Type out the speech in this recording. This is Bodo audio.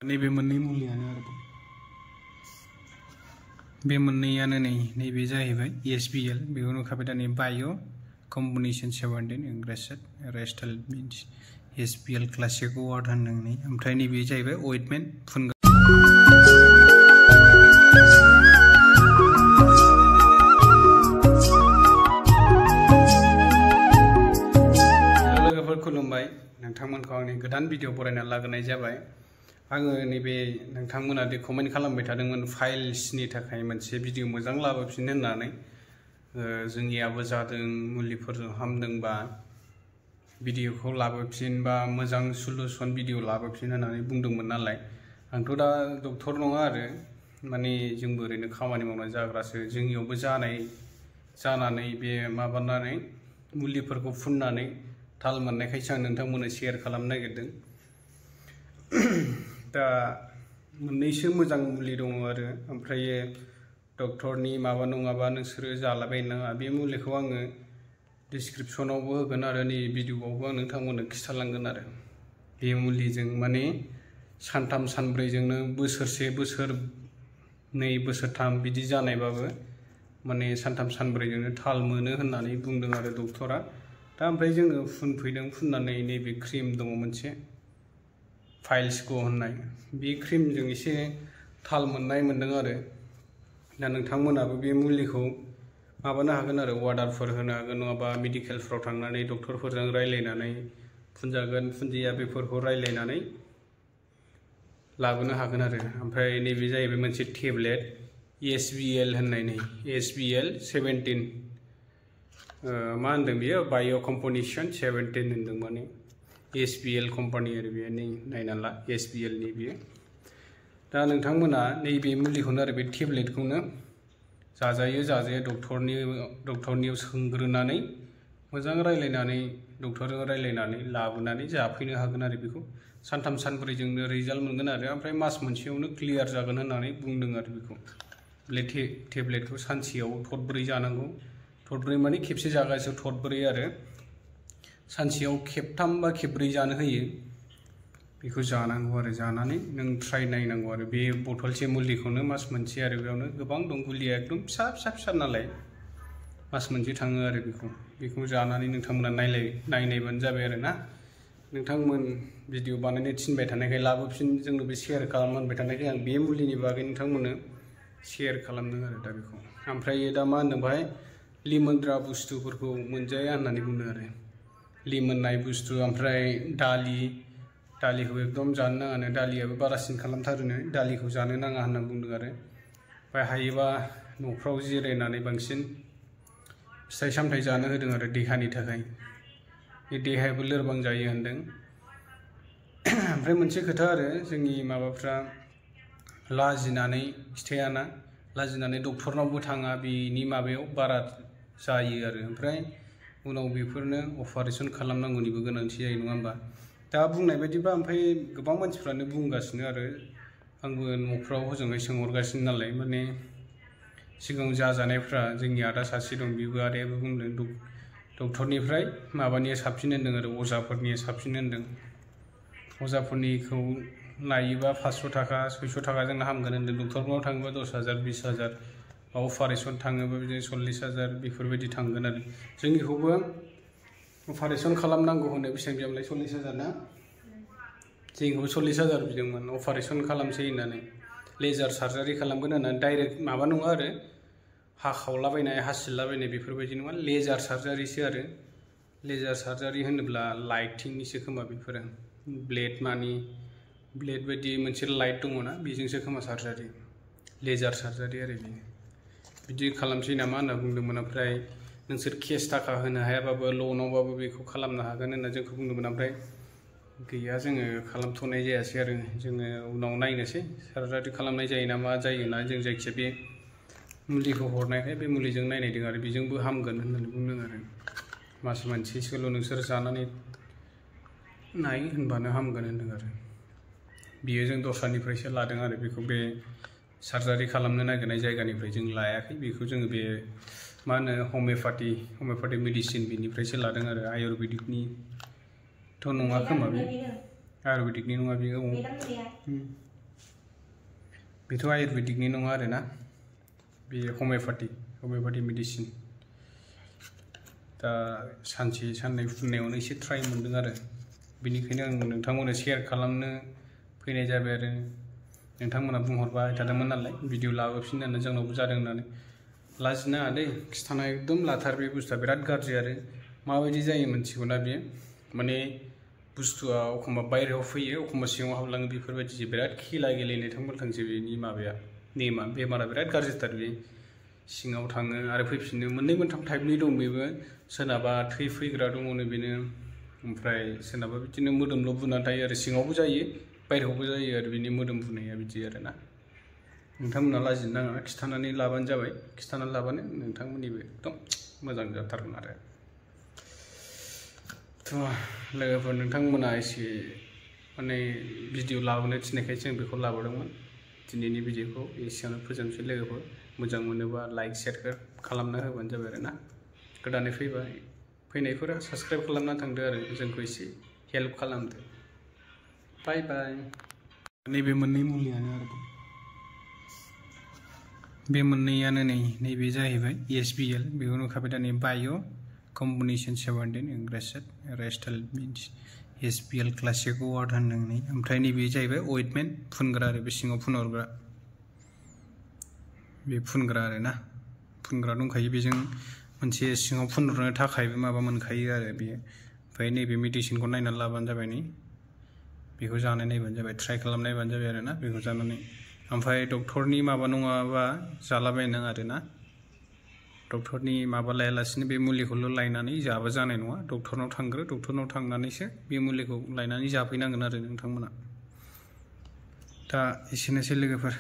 नैबे मोननै मुलियानो आरो बे मोननैयानो नैबे जाहैबाय ESBL बेखौ नुखाबाय दा नै बाय' कम्बिनेशन 17 इंग्रेसेड रेस्टल मीन्स ESBL क्लासिक वार्ड होननानै ओमफ्राय नैबे जाहैबाय अइटमेन्ट फुनग्रा लोगोफोर खुलुमबाय नोंथांमोनखौ आंनि गोदान भिडिअ बरायना लाबोनाय जाबाय आङो नैबे नोंथांमोना दि कमेन्ट खालामबाय थादोंमोन फाइल्सनि थाखाय मोनसे भिडिअ मोजां लाबोफिन होननानै जोंनियाबो जादों मुलिफोरजों हामदोंबा भिडिअखौ लाबोफिन बा मोजां सलुसन भिडिअ लाबोफिन होननानै बुंदोंमोन नालाय आंथ' दा डक्टर नङा आरो माने जोंबो ओरैनो खामानि मावनानै जाग्रासो जोंनियावबो जानानै बे माबानानै मुलिफोरखौ फुननानै थाल मोननायखायसो आं नोंथांमोननो शेयार खालामनो नागिरदों दा मोननैसो मोजां मुलि दङ आरो ओमफ्राय डक्टरनि माबा नङाबा नोंसोरो जालाबायनो नाङा बे मुलिखौ आङो डिसक्रिपसनावबो होगोन आरो नै भिडिअआवबो आं नोंथांमोननो खिथालांगोन आरो बे मुलिजों माने सानथाम सानब्रैजोंनो बोसोरसे बोसोरनै बोसोरथाम बिदि जानायबाबो माने सानथाम सानब्रैजोंनो थाल मोनो होननानै बुंदों आरो डक्टरा दा ओमफ्राय जोङो फुनफैदों फुननानै नैबे क्रिम दङ मोनसे फाइल्सखौ होननाय बे क्रिमजों एसे थाल मोननाय मोनदों आरो दा नोंथांमोनाबो बे मुलिखौ माबानो हागोन आरो अर्डारफोर होनो हागोन नङाबा मेडिकेलफ्राव थांनानै डक्टरफोरजों रायलायनानै फुनजागोन फुनजाया बेफोरखौ रायलायनानै लाबोनो हागोन आरो ओमफ्राय नैबे जाहैबाय मोनसे टेब्लेट ESBL होननाय नै ESBL 17 मा होनदों बियो बाय' कम्बिनेशन 17 होनदों माने ESBL कम्पानि आरो बेयो नै नायना ला ESBL नि बियो दा नोंथांमोना नैबे मुलिखौनो आरो बे टेब्लेटखौनो जाजायो डक्टरनियाव सोंग्रोनानै मोजां रायलायनानै डक्टरजों रायलायनानै लाबोनानै जाफैनो हागोन आरो बेखौ सानथाम सानब्रैजोंनो रिजाल्ट मोनगोन आरो ओमफ्राय मास मोनसेयावनो क्लियार जागोन होननानै बुंदों आरो बेखौ बे टेब्लेटखौ सानसेयाव थरब्रै जानांगौ थरब्रै माने खेबसे जागासेयाव थरब्रै आरो सानसेयाव खेबथाम बा खेबब्रै जानो होयो बेखौ जानांगौ आरो जानानै नों ट्राइ नायनांगौ आरो बे बथलसे मुलिखौनो मास मोनसे आरो बेयावनो गोबां दं गुलिया एकदम फिसा नालाय मास मोनसे थाङो आरो बेखौ जानानै नोंथांमोना नायनायबानो जाबाय आरो ना नोंथांमोन भिडिअ बानायनो थिनबाय थानायखाय लाबोफिन जोंनो बे शेयार खालामबाय थानायखाय आं बे मुलिनि बागै नोंथांमोननो शेयार खालामदों आरो दा बेखौ ओमफ्राय दा मा होनदों बाहाय लिमोनग्रा बुस्थुफोरखौ मोनजाया होननानै बुंदों आरो लिमोननाय बुस्थु ओमफ्राय दालिखौ एकदम जानो नाङानो दालियाबो बारासिन खालामथारोनो दालिखौ जानो नाङा होनना बुंदों आरो ओमफ्राय हायोबा न'फ्राव जिरायनानै बांसिन फिथाइ सामथाइ जानो होदों आरो देहानि थाखाय बे देहायाबो लोरबां जायो होनदों ओमफ्राय मोनसे खोथा आरो जोंनि माबाफ्रा लाजिनानै खिथायाना लाजिनानै डक्टरनावबो थाङा बेनि माबायाव बारा जायो आरो ओमफ्राय उनाव बेफोरनो अपारेसन खालामनांगौनिबो गोनांथि जायो नङा होमबा दा बुंनाय बायदिबा ओमफ्राय गोबां मानसिफ्रानो बुंगासिनो आरो आंबो न'फ्राव हजोंहाय सोंहरगासिनो नालाय माने सिगाङाव जाजानायफ्रा जोंनि आदा सासे दं बेबो आदायाबो बुंदों डक्टरनिफ्राय माबानिया साबसिन होनदों आरो अजाफोरनिया साबसिन होनदों अजाफोरनिखौ लायोबा 500 थाखा 600 थाखाजोंनो हामगोन होनदों डक्टरनाव थाङोबा 10,000 20,000 अपारेसन थाङोबा बिदिनो 40,000 बेफोरबायदि थांगोन आरो जोंनिखौबो अपारेसन खालामनांगौ होनो बेसेबां बियामलाय 40,000 ना जोंखौबो 40,000 बिदोंमोन अपारेसन खालामसै होननानै लेजार सार्जारि खालामगोन होननानै डाइरेक्ट माबा नङा आरो हाखावलाबायनाय हासिलाबायनाय बेफोरबायदि नङा लेजार सार्जारिसो आरो लेजार सार्जारि होनोब्ला लाइटिंनिसो खोमा बेफोरो ब्लेड बायदि मोनसे लाइट दङ ना बेजोंसो खोमा सार्जारि लेजार सार्जारि आरो बिदि खालामसै नामा होनना बुंदोंमोन ओमफ्राय नोंसोर केस थाखा होनो हायाबाबो लनावबाबो बेखौ खालामनो हागोन होनना जोंखौ बुंदोंमोन ओमफ्राय गैया जोङो खालामथ'नाय जायासै आरो जोङो उनाव नायनोसै सार्जारि खालामनाय जायो ना मा जायो ना जों जायखिया बे मुलिखौ हरनायखाय बे मुलिजों नायनायदों आरो बेजोंबो हामगोन होननानै बुंदों आरो मास मोनसेसोल' नोंसोर जानानै नाय होनबानो हामगोन होनदों आरो बियो जों दस्रानिफ्रायसो लादों आरो बेखौ बे सार्जारि खालामनो नागिरनाय जायगानिफ्राय जों लायाखै बेखौ जोङो बे मा होनो हमिय'पेथि मेडिसिन बेनिफ्रायसो लादों आरो आयुर्वेदिकनिथ' नङा खोमा बे आयुर्वेदिकनि नङा बेयो बेथ' आयुर्वेदिकनि नङा आरोना बे हमिय'पेथि मेडिसिन दा सानसे साननै फुननायावनो एसे ट्राइ मोनदों आरो बेनिखायनो आं नोंथांमोननो शेयार खालामनो फैनाय जाबाय आरो नोंथांमोना बुंहरबाय थादोंमोन नालाय भिडिअ लाबोफिननानै जोंनावबो जादों होननानै लाजिनाङा दै खिथाना एकदम लाथार बे बुस्थुआ बिराद गाज्रि आरो माबायदि जायो मोनथिगौना बेयो माने बुस्थुआ एखमबा बायहेरायाव फैयो एखमबा सिङाव हाबलाङो बेफोरबायदि बिराद खेला गेलेनाय थांबाय बेनि माबाया नेमा बेमारा बिराद गाज्रिथार बे सिङाव थाङो आरो फैफिनो मोननै मोनथाम टाइपनि दं बेबो सोरनाबा थै फैग्रा दङनो बेनो ओमफ्राय सोरनाबा बिदिनो मोदोमल' बुनानै थायो आरो सिङावबो जायो बायहेरायावबो जायो आरो बिनि मोदोम बुनाया बिदि आरोना नोंथांमोना लाजिनो नाङा खिथानानै लाबानो जाबाय खिथानानै लाबानो नोंथांमोननिबो एकदम मोजां जाथारगोन आरो थ' लोगोफोर नोंथांमोना एसे माने भिडिअ लाबोनो थिननायखाय जों बेखौ लाबोदोंमोन दिनैनि भिडिअखौ एसेयावनो फोजोबनोसै लोगोफोर मोजां मोनोबा लाइक शेयार खालामना होबानो जाबाय आरोना गोदानै फैनायफोरा साबस्क्राइब खालामना थांदो आरो जोंखौ एसे हेल्प खालामदो बाय बाय नैबे मोननै मुलियानो आरो बे मोननैयानो नैबे जाहैबाय SBL बेखौ नुखाबाय दा नै बाय' कम्बिनेशन 17 इंग्रेसेड रेस्टल मिन्स SBL क्लासिक वार्ड होनदों ओमफ्राय नैबे जाहैबाय अइटमेन्ट फुनग्रा आरो बे सिङाव फुनहरग्रा बे फुनग्रा आरोना फुनग्रा दंखायो बेजों मोनसे सिङाव फुनहरनो थाखाय माबा मोनखायो आरो बेयो ओमफ्राय नैबे मेडिसिनखौ नायनानै लाबानो जाबाय नै बेखौ जानाय नायबानो जाबाय ट्राइ खालामनायबानो जाबाय आरोना बेखौ जानानै ओमफ्राय डक्टरनि माबा नङाबा जालाबायनो आरोना डक्टरनि माबा लायालासिनो बे मुलिखौल' लायनानै जाबा जानाय नङा डक्टरनाव थांग्रो डक्टरनाव थांनानैसो बे मुलिखौ लायनानै जाफैनांगोन आरो नोंथांमोना दा एसेनोसै लोगोफोर